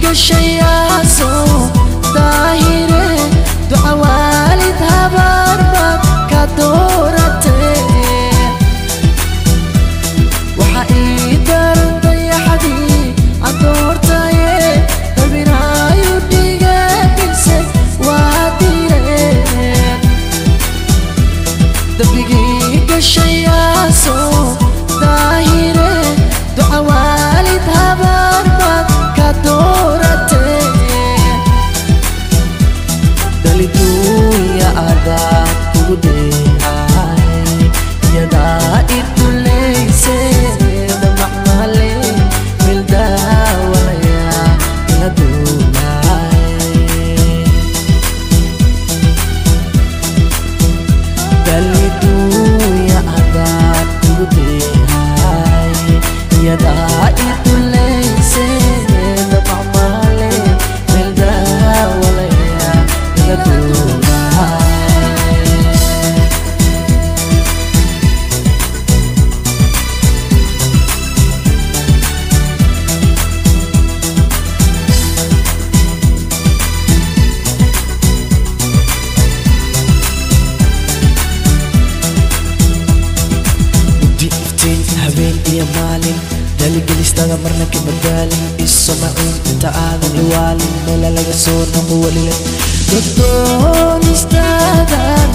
Gashay soo daahire, duca waalid habaar baad ka dooratee. Waxa ii daran dayaxadii aan doortaye, dabinaayu dhige mise waa direen. Dambigii gashayaa soo daahire, duca waalid habaar baad ka dooratee. Daliduunya adaa kugu deehay, iyadaa idulayse damacmale mildawalaya ila duulay. Daliduunya adaa kugu deehay, iyadaa idulayse damacmale mildawalaya ila duulay. Mugdi iftiin habeen iyo maalin, daaligelistaada marna kama daalin. Iso maciin inta aadan iwaalin, meela laga soo noqo welile dodoonistaadan.